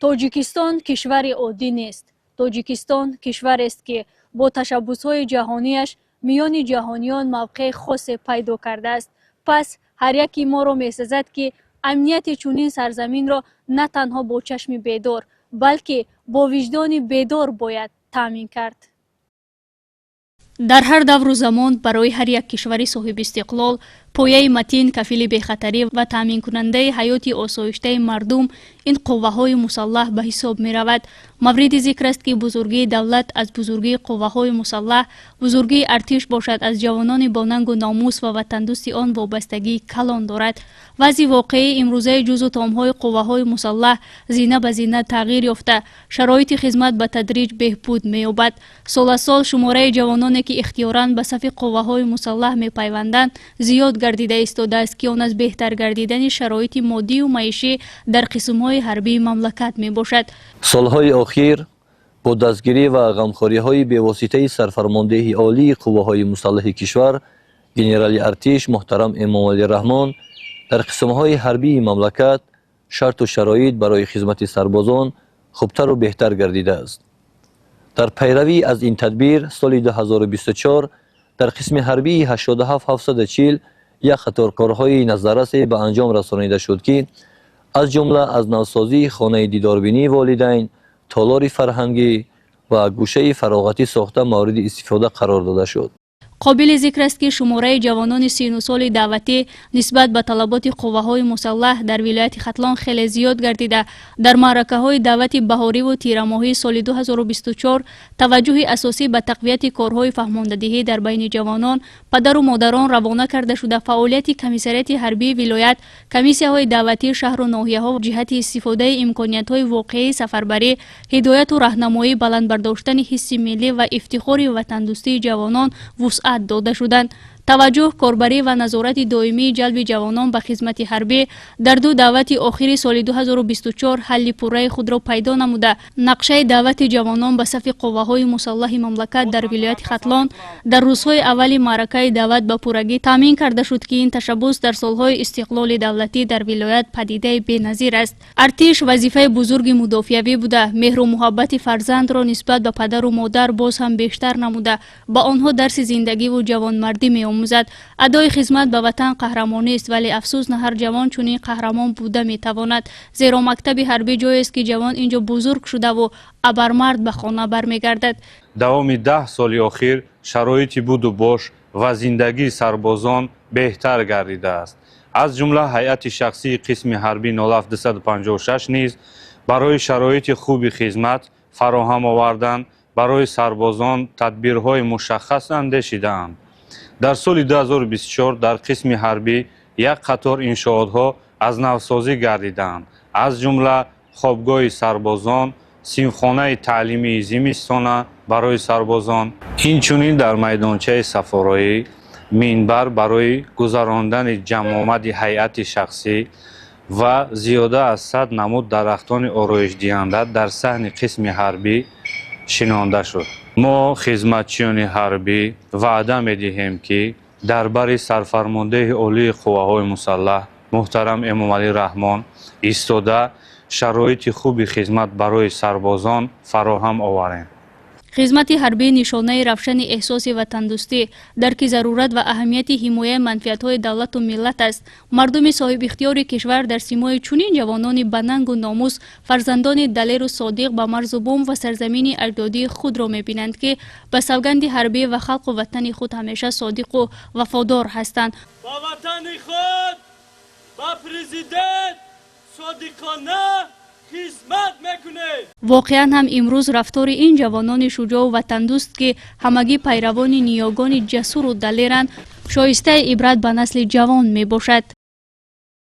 Тоҷикистон кишвари оддӣ нест. Тоҷикистон кишварест, ки бо ташаббусҳои ҷаҳонияш миёни ҷаҳониён мавқеи хосе пайдо кардааст. Пас ҳар яки моро месазад, ки амнияти чунин сарзаминро на танҳо бо чашми бедор, балки бо виҷдони бедор бояд таъмин кард. Дар ҳар давру замон барои ҳар як кишвари соҳибистиқлол пояи матин, кафили бехатарӣ ва таъминкунандаи ҳаёти осоиштаи мардум ин қувваҳои мусаллаҳ ба ҳисоб меравад. Мавриди зикр аст, ки бузургии давлат аз бузургии қувваҳои мусаллаҳ, бузургии артиш бошад, аз ҷавонони бонангу номус ва ватандӯсти он вобастагии калон дорад. Вазъи воқеии имрӯзаи ҷузъу томҳои қувваҳои мусаллаҳ зина ба зина тағйир ёфта, шароити хизмат ба тадриҷ беҳбуд меёбад. Сол аз сол шумораи ҷавононе, ки ихтиёран ба сафи қувваҳои мусаллаҳ мепайванданд, зиёд гардида истодааст, ки он аз беҳтар гардидани шароити моддию маишӣ дар қисмҳои ҳарбии мамлакат мебошад. Солҳои охир бо дастгирӣ ва ғамхориҳои бевоситаи Сарфармондеҳи Олии Қувваҳои Мусаллаҳи кишвар, генерали артиш муҳтарам Эмомалӣ Раҳмон, дар қисмҳои ҳарбии мамлакат шарту шароит барои хизмати сарбозон хубтару беҳтар гардидааст. Дар пайравӣ аз ин тадбир соли 2024 дар қисми ҳарбии 87740 як қатор корҳои назаррасе ба анҷом расонида шуд, ки аз ҷумла аз навсозии хонаи дидорбинии волидайн, толори фарҳангӣ ва гӯшаи фароғатӣ сохта, мавриди истифода қарор дода шуд. Қобили зикр аст, ки шумораи ҷавонони сину соли даъватӣ нисбат ба талаботи қувваҳои мусаллаҳ дар вилояти Хатлон хеле зиёд гардида, дар маъракаҳои даъвати баҳориву тирамоҳии соли 2024 таваҷҷӯҳи асосӣ ба тақвияти корҳои фаҳмондадиҳӣ дар байни ҷавонон, падару модарон равона карда шуда, фаъолияти комиссариати ҳарбии вилоят, комиссияҳои даъватии шаҳру ноҳияҳо ҷиҳати истифодаи имкониятҳои воқеии сафарбарӣ, ҳидояту раҳнамоӣ, баланд бардоштани ҳисси миллӣ ва ифтихори ватандӯстии ҷавонон вусъат дода шуданд. Таваҷҷӯҳ, корбарӣ ва назорати доимии ҷалби ҷавонон ба хизмати ҳарбӣ дар ду даъвати охири соли 2024 ҳалли пурраи худро пайдо намуда, нақшаи даъвати ҷавонон ба сафи қувваҳои мусаллаҳи мамлакат дар вилояти Хатлон дар рӯзҳои аввали маъракаи даъват ба пуррагӣ таъмин карда шуд, ки ин ташаббус дар солҳои истиқлоли давлатӣ дар вилоят падидаи беназир аст. Артиш вазифаи бузурги мудофиавӣ буда, меҳру муҳаббати фарзандро нисбат ба падару модар боз ҳам бештар намуда, ба онҳо дарси зиндагиву ҷавонмардӣ меомӯзад. Адои хизмат ба ватан қаҳрамонист, вале афсӯс, на ҳар ҷавон чунин қаҳрамон буда метавонад, зеро мактаби ҳарбӣ ҷоест, ки ҷавон ин ҷо бузург шудаву абармард ба хона бармегардад. Давоми 10 соли охир шароити буду бош ва зиндагии сарбозон беҳтар гардидааст. Аз ҷумла ҳайати шахсии қисми ҳарбӣ 07256 низ барои шароити хуби хизмат фароҳам овардан барои сарбозон тадбирҳои мушаххас андешидаанд. Дар соли 2024 дар қисми ҳарбӣ як қатор иншоотҳо аз навсозӣ гардидаанд, аз ҷумла хобгоҳи сарбозон, синфхонаи таълимии зимистона барои сарбозон, инчунин дар майдончаи сафороӣ минбар барои гузарондани ҷамъомади ҳайати шахсӣ ва зиёда аз 100 намуд дарахтони ороишдиҳанда дар саҳни қисми ҳарбӣ шинонда шуд. Мо, хизматчиёни ҳарбӣ, ваъда медиҳем, ки дар бари Сарфармондеҳи Олии Қувваҳои Мусаллаҳ муҳтарам Эмомалӣ Раҳмон истода, шароити хуби хизмат барои сарбозон фароҳам оварем. Хизмати ҳарбӣ нишонаи равшани эҳсоси ватандӯстӣ, дарки зарурат ва аҳамияти ҳимояи манфиатҳои давлату миллат аст. Мардуми соҳибихтиёри кишвар дар симои чунин ҷавонони банангу номус фарзандони далеру содиқ ба марзу бум ва сарзамини аҷдодии худро мебинанд, ки ба савганди ҳарбӣ ва халқу ватани худ ҳамеша содиқу вафодор ҳастанд. Ба ватани худ, ба Президент содиқона хизмат мекунем. Воқеан ҳам, имрӯз рафтори ин ҷавонони шуҷоъу ватандӯст, ки ҳамагӣ пайравони ниёгони ҷасуру далеранд, шоистаи ибрат ба насли ҷавон мебошад.